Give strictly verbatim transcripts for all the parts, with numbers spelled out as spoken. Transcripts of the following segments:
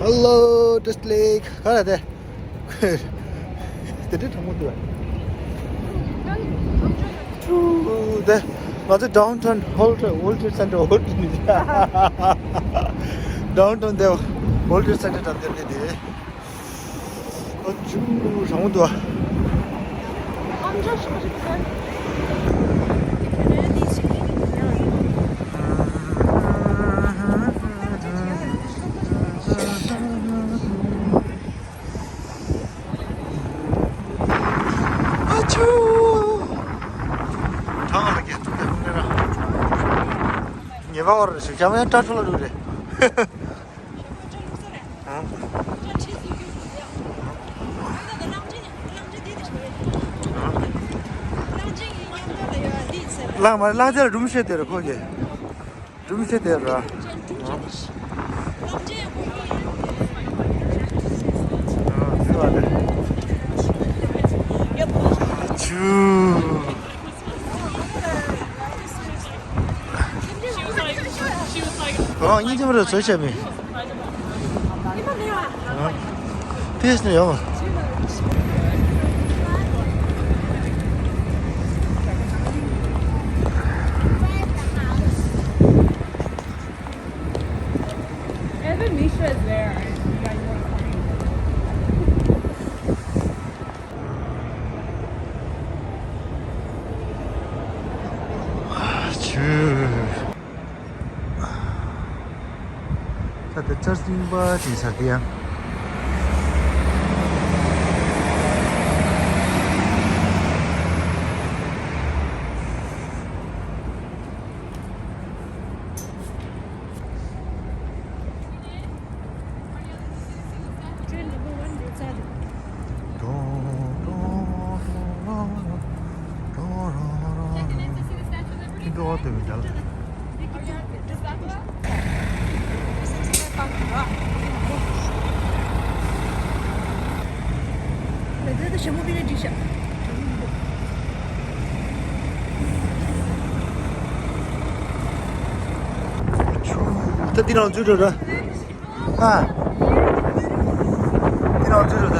Hello, District Lake. ག་རེ་དེ། དེ་འདྲའི་གྲང་མོ་འདུག་ཨ། ཐུ་དེ། ང་ཚོ་ཌའུན་ཊའུན་ཧོལ་ཊི་ཧོལ་ཊི་སེན་ཊར་ཧོལ་ཊི་ནི། ཌའུན་ཊའུན་དེ་ཧོལ་ཊི་སེན་ཊར་དང་དེ་དེ་དེ། ཨ་ཅུ་གྲང་མོ་འདུག་ཨ། ཨ་ཅུ། གྲང་ལ་གས་ཐུག་ལེ་ཁུག་ནས་ར། ཉེ་བ་བར་ཞིག་ཤམ་ཡང་སྐྲ་འཁྲུ་ལ་འགྲོ་རེད། གླང་མ་གླང་ཆེན་ལ་སྒྲུང་བཤད་དེ་རེད་ཁོ་གིས། སྒྲུང་བཤད་དེ་ར། ཨ་ཅུ། ཨོ། སྙིང་རྗེ་མོ་རེད། ཚོད་བྱས་མིན། ཨ། དེས་ནས་ཡོང་། Evan Misha is there. Yeah, you wanna come in? ཨ་ཅུ། ད་ལྟ་ཅར་སིང་པ་དེ་ས་དེ་ཡང་། ད་འདི་ནང་འཛུལ་འགྲོ་ར། ཨ། འདི་ནང་འཛུལ་འགྲོ་ད།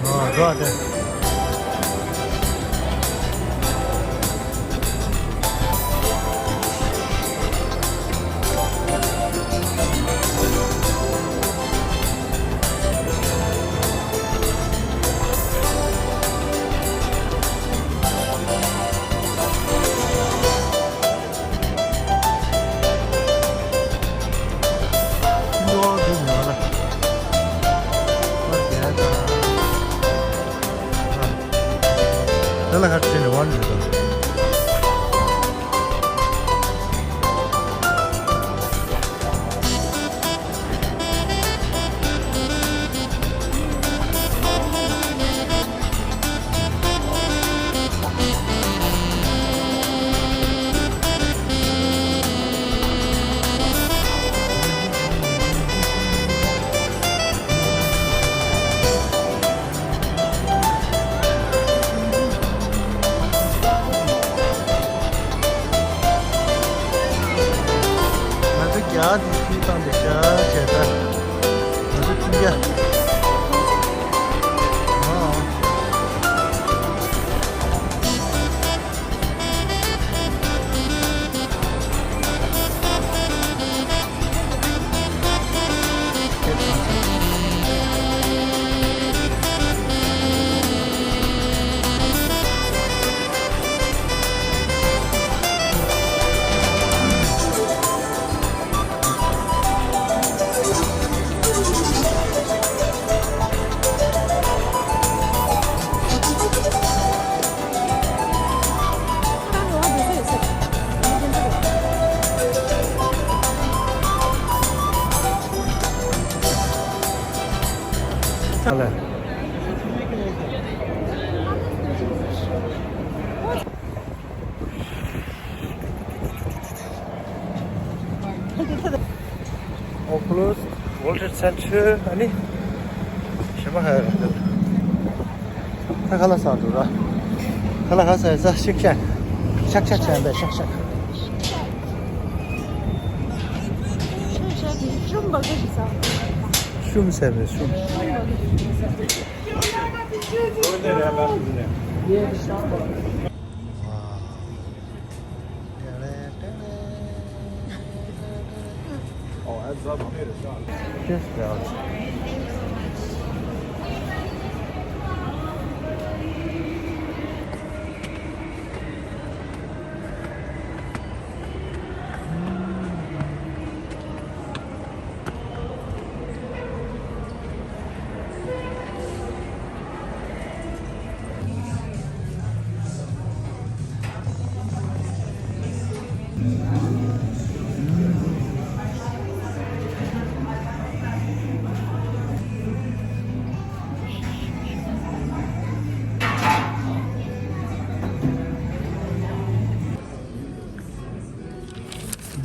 ཨ། འགྲོ་ཨ་དེ། ང་ཚོ་རྒྱ་དེ་ཁྱིམ་ཚང་དེ་ཤ་བྱས་ད། ང་ཚོ་ཁྱིམ་རྒྱ། ཨོ། World Trade Center ཨ་ནི། ཞེ་མ་ཧ་ར། ད་ཁ་ལག་ཟ་འགྲོ་ར། ཁ་ལག་ཁ་ཟ་ཡ་ཟ། ཤིག་ཤག་ཤག་ཤག་ཤག་ཤག་ཤག་ཤག་གི་ཤུམ་བ་གི་ཟ། ཤུམ་ཟེར་བའི་ཤུམ།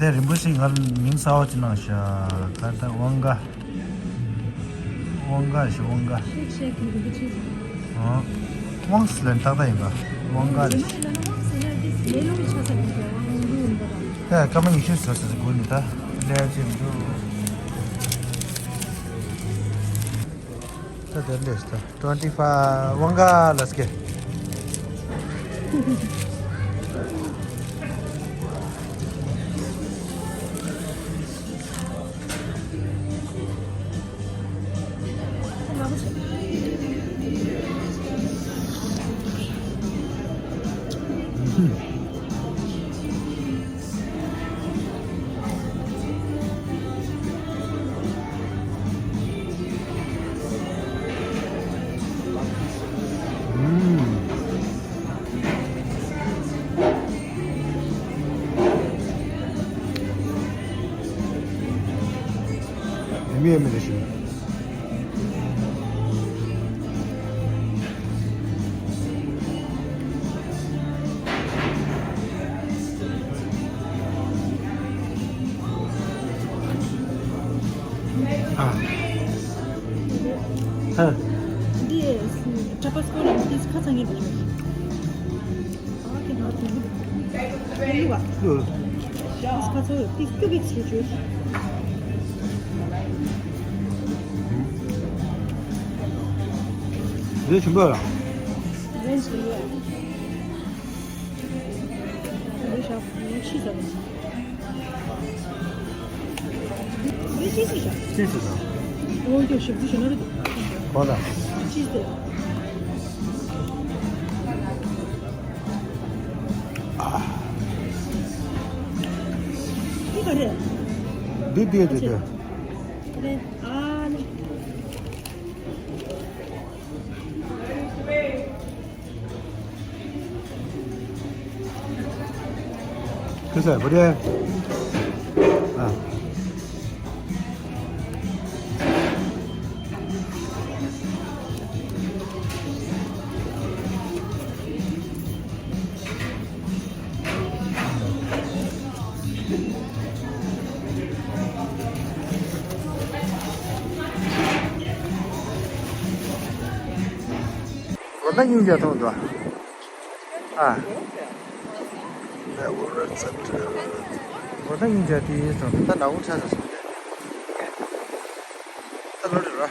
དེ་རིན་པོ་ཆེ་ང་ལ་མིང་གསར་པ་ཅིག་གནང་ཤག་ག་ད་དབང་དགའ། དབང་དགའ་ཞིག་དབང་དགའ། ཤེག་ཤེག་གི་རིན་པོ་ཆེ་ཟེར། ཨ། དབང་ཟེར་ལན་ཏག་ཏག་ཡིན་པ། དབང་དགའ་རེད། རྗེས་མ་ཡིན་ན་དབང་ཟེར་ན་དེ་མེ་ལོང་གི་ཆ་ས་རེད་ཟེར། དབང་དགུ་ཡིན་པ་དང་། ཡ་སྐར་མ་ཉི་ཤུ་ཟེར་ཟེར་དགོས་ནི་ད། ལས་ཅིག་འདུག་ད་དེར་ལས་ད། Twenty five དབང་དགའ། Let's go. ཡ་མི་ཡ་མི་རེ་ཞིག་ཨ། ཧ། འདི་ཊ་པ་སི་ཀོ་ལ་འདི་ཁ་ཚ་ངེས་པ་ཡོད། ཨ་ཁེ་ན་དུ་ལུ་བ། ལུ། ཁ་ཚ་ཡོད། འདི་ཀུ་བིག་སུ་བཅོས། འདི་ཆུང་པོ་ལ། འདི་ཤ་ཤི་ཟ། འདི་ཅི་ཟིག་ཤ། ཅི་ཟིག་ཟ། འོ་ཡོ་ཤ་བུ་ཤ་ན་རེད། གོ་ལ། ཅི་ཟེར། འདི་ག་རེད། འདི་འདི་འདི་འདི། རེད། ཨ་ནི། ཁུ་སེ་བུ་དེ། ཨ། ཝ་ད་ཡིན་ཡ་ཐོང་དོ། ཨ། ཝ་ད་ཡིན་ཡ་དེ་ཡིན་སོང་། ད་ནག་པོ་ཆགས་སོང་། ད་ལོ་རེ་རོ།